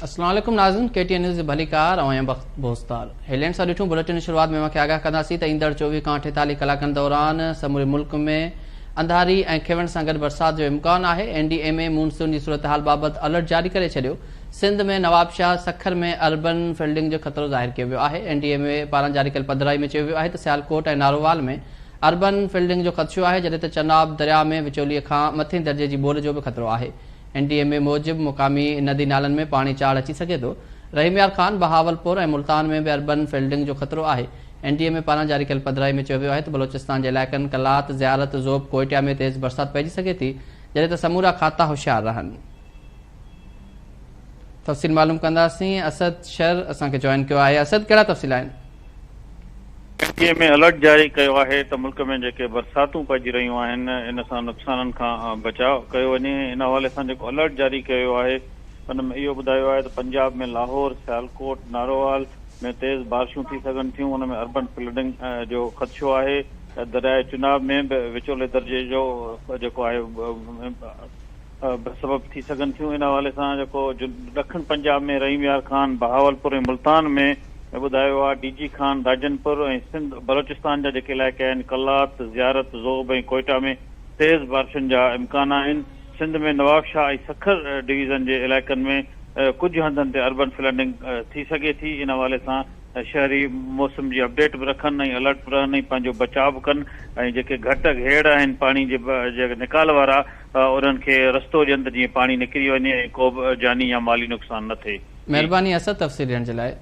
السلام عليڪم ناظرين ڪي ٽي اين نيوز جي ڀليڪار آئون آهيان بخت بوستار هيڊلائنز سان ڏٺون بليٽن جي شروعات ۾ اوهان کي آگاهه ڪنداسين ته ايندڙ 24 کان 48 ڪلاڪن دوران سموري ملڪ ۾ انڌاري ۽ کيوڻ سان گڏ برسات جو امڪان آهي N D M A monsoon جي صورتحال بابت الرٽ جاري ڪري ڇڏيو سنڌ ۾ نوابشاهه سکر ۾ اربن فلڊنگ جو خطرو ظاهر ڪيو ويو آهي اين ڊي ايم اي پاران جاري ڪيل پڌرائي ۾ چيو ويو آهي ته سيالڪوٽ ۽ نارووال ۾ اربن فلڊنگ جو خدشو آهي جڏهن ته چناب درياء ۾ وچولي کان مٿين درجي جي ٻوڏ جو به خطرو آهي اين ڊي ايم اي موجب مقامي ندي نالن ۾ پاڻي چاڙهه اچي سگهي ٿو. رحيم يار خان، بهاولپور ۽ ملتان ۾ به اربن فلڊنگ جو خطرو آهي. اين ڊي ايم اي پاران جاري ڪيل پڌرائي ۾ چيو ويو آهي ته بلوچستان جي علائقن قلات، زيارت، زوب، ڪوئٽيا ۾ تيز برسات پئجي سگهي ٿي، جڏهن ته سمورا کاتا هوشيار رهن. تفصيل معلوم ڪنداسين اسد شر اسان کي جوائن ڪيو آهي اسد ڪهڙا تفصيل آهن؟ N D M A alert جاري ڪيو آهي ته ملڪ ۾ جيڪي برساتون پئجي رهيون آهن ان سان نقصانن کان بچاء ڪيو وڃي ان حوالي سان جيڪو الرٽ جاري ڪيو ويو آهي ان ۾ اهو ٻڌايو آهي ته پنجاب ۾ لاهور، سيالڪوٽ، نارووال ۾ تيز بارشون ٿي سگهن ٿيون ان ۾ اربن فلڊنگ جو خدشو آهي درياء چناب ۾ به وچولي درجي جو جيڪو آهي سبب ٿي سگهن ٿيون. ان حوالي سان جيڪو ڏکڻ پنجاب ۾ رحيم يار خان، بهاولپور ۽ ملتان ۾ ٻڌايو ويو آهي، ڊي جي خان، راجنپور ۽ سنڌ بلوچستان جا جيڪي علائقا آهن قلات، زيارت، زوب ۽ ڪوئيٽا ۾ تيز بارشن جا امڪان آهن. سنڌ ۾ نوابشاهه ۽ سکر ڊويزن جي علائقن ۾ ڪجهه هنڌن تي اربن فلڊنگ ٿي سگهي ٿي. ان حوالي سان شهري موسم جي اپڊيٽ به رکن ۽ الرٽ به رهن ۽ پنهنجو بچاء به ڪن ۽ جيڪي گهٽ گهيڙ آهن پاڻي جي نيڪال وارا انهن کي رستو ڏين ته جيئن پاڻي نڪري وڃي ۽ ڪو به جاني يا مالي نقصان نه ٿئي. مهرباني اسد تفصيل ڏيڻ جي لاء.